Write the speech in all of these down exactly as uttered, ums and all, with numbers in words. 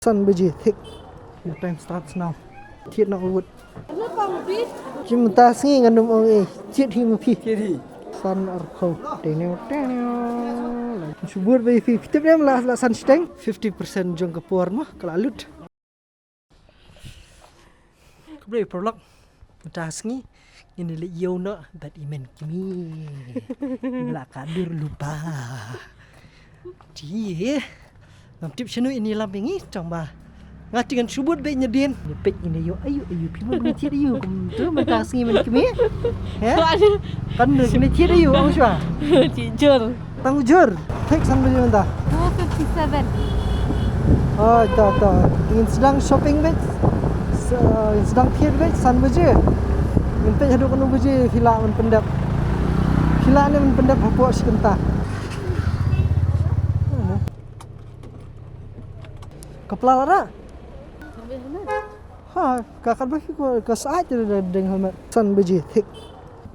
San baje thik. Your time starts now. Thied noh u wut. Ki mynta sngi ngan ym ong ei. Thied hi ma phi. Thied hi. San arphew. Tenew tenew. Shu bud ba ïa phi. Phi tip ne em la, la san shiteng? Fifty percent jong ka por mo ka la lut. Khublei paralok. Mynta sngi ngin ïa leit ïew noh bad i men kmie. La ka dur lypa. Te ngam tip shano in ïalam ïa ngi, tang ba nga te ngan shu bud beit ñiadien. Ngin peit ngin ïa ïoh aïu aïu, phi mo ngin thied aïu kumto mynta sngi men kmie. He? Kan ngin thied aïu, ong shuwa. Chi jur. Tang jur. Thik san baje mynta? Four fifty-seven. Oh, to, to. Ngin sdang shopping beit. S-, uh, ngin sdang thied beit san baje. Ngin peit haduh katno baje phi lah ban pyndep. Phi lah ne ban pyndep hapoh shi kynta. Ka pla lada? Ha, ka kat ba phi ko ka sait da deng helmet. San baje thik.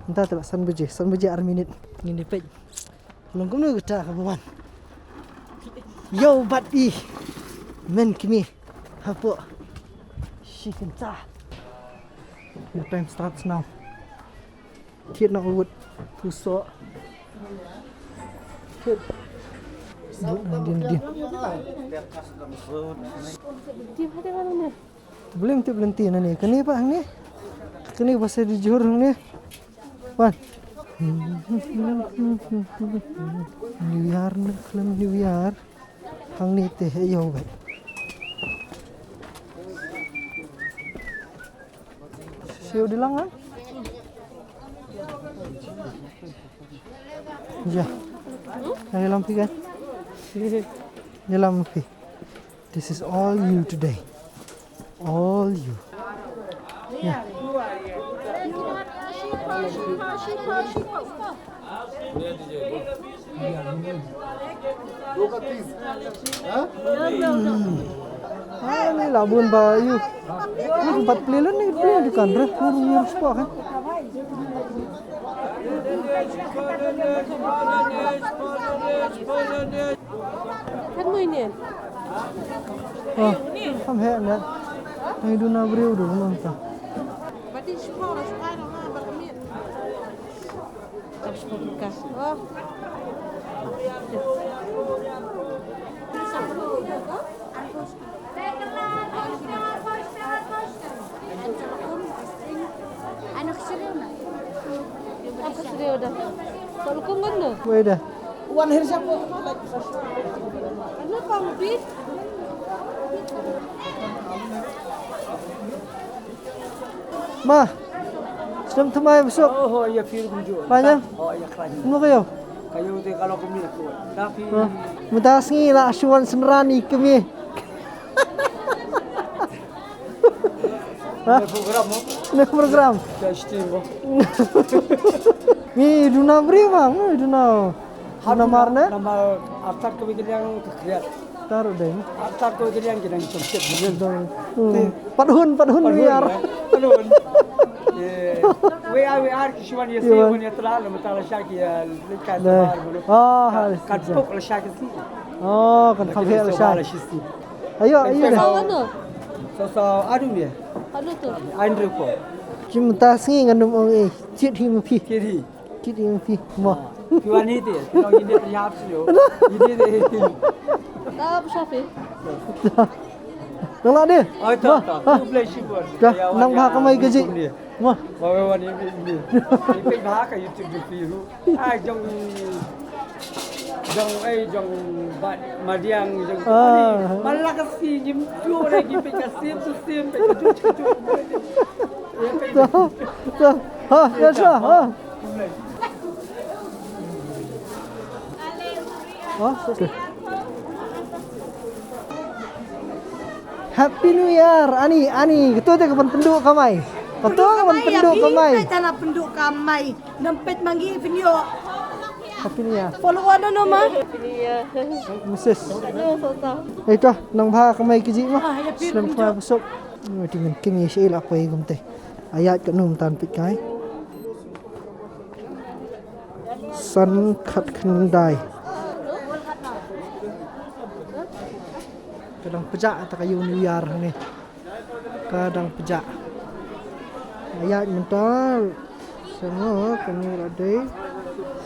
Mynta te ba san baje, san baje ar minit. Ngin ïa peit. Long kumno kata kaba wan. Ïew bad i men kmie hapoh shi kynta. Your time starts now. Thied noh u wut. Puso. Thied. Din, din, din. Dim hati mana ni? Blim tip lynti na ne. Kane ba hangne. Kane ba sa di jur hangne. Wan. New Year na khlem New Year. Hangne te he ïew beit. Siew di lang ah. Ya. Ïalam phi kan. Ïalam phi. This is all you today. All you. Yeah. Ah, ni la bun ba ïu. Ni bat pli lun ni pli dukan re. Ni ru spot kan. Kan mo ine. Oh, kam heh ne. Ai duna briew du man ta. Bati shkor shkor na bar kmit. Ka shkor ka. Oh. Wei da. Ma. Snem thymmai bsuk. Oh, oh, ïa phi kumjuh. Panyam. Oh, ïa khlaiñ. Ngu kayo. Kayo te ka long kumne ko. Da phi. Mynta sngi la shu wan synran i kmie. Ha? Program mo? Ne program. Ka sting mo. Ngi duna bri ma, ngi duna. Duna mar ne? Namar after ko bi kiliang ka kriat. Tar dei. After ko bi kiliang ki dang chom chet. Pat hun, pat hun wi ar. Pat hun. Wi ar, wi ar ki shuan ya si wan ya tra la mata la shaki ya lika. Ah, ha. Kan pok la shaki si. Oh, kan kham he la shaki. Ayo, ayo. Sa sa adu ni. Anu tu. Andrew ko. Ki mynta sngi ngan ym ong ei. Thied hi ma phi. Thied hi. Thied hi ma phi. Mo. Phi wan hi te. Phi wan hi te phi hap sio. Hi te. Ta shafi. Nang la de. Ai ta ta. Bless you. Nang bha kamai ka jik. Mo. Ba we wan hi ni. Hi phi bha ka YouTube di phi hu. Ai jong Jong, eh, jong, ba, madiang, jong. Ah. Malak ka si, ngim ju, eh, ngim pika sim, tu sim, pika ju, ju, ju. Ha, ya, sha, ha. Ha, okay. Happy New Year, ani, ani, kito te kaban pynduh kamai. Kito kaban pynduh kamai. Peit tana pynduh kamai. Nam peit mangi pynduh. Happy New Year. Follow on no ma. Missus. Ito, nang bha kamai kiji ma. Nam bha besok. Mati men kini si la koi gumte. Ayat ka num tan peit kai. San khat khyndai. Ka dang pjah ta ka ïew New Year hangne. Ka dang pjah. Ïa mynta. Sngewbha kane la dei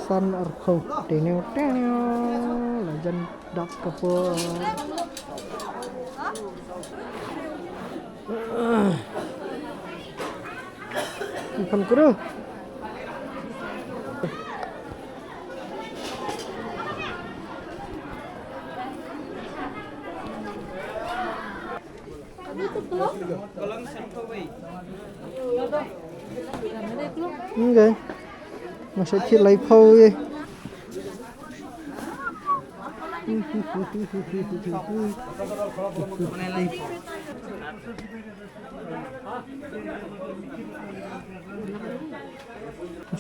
san arphew. Tene tene. La jan dak ka por. Kan kuru. Ngai. Masa kit lai pau ye.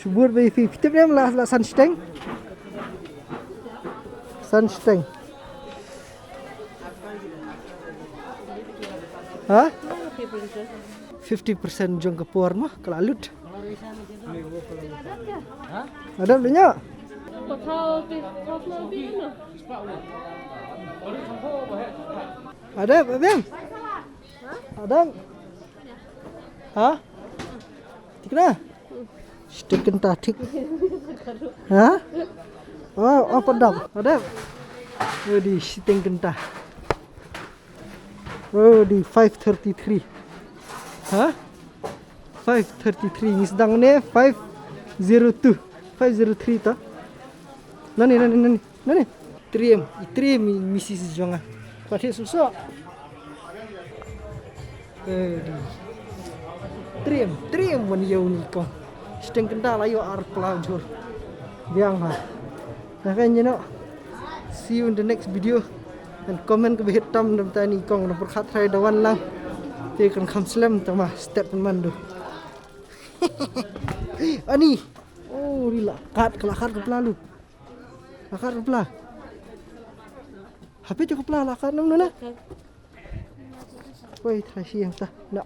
Shibun ba phi tip ne em la, la san shiteng. San shiteng. Ha? Fifty percent jong ka por mo ka la lut. Adam deh nyo. Adam, Adam. Ha? Thik na? Shiteng kynta thik. Ha? Oh, oh, padam. Adam. Odi, shiteng kynta. Odi, five thirty-three. Ha? Five thirty-three. Ngi sdang ne five zero two. Five zero three ta. Nani, nani, nani. Nani? Triem, i triem i misis jong nga. Kwah thied suk sok. Eh, di. Triem, triem wan ïew ni kong. Shiteng kynta la ïoh ar pla jhur. Biang ha. Na ka, you know. See you in the next video. And comment ka ba hit tam dam tani kong na pyrkhat trai da wan lang. Te kan kham slem tama step man du. Ani. Oh, ri la kat, la kat ka pla lu. La kat ka pla. Hape te ka pla la kat nam nuna. Wei, trai shi yang ta. Na.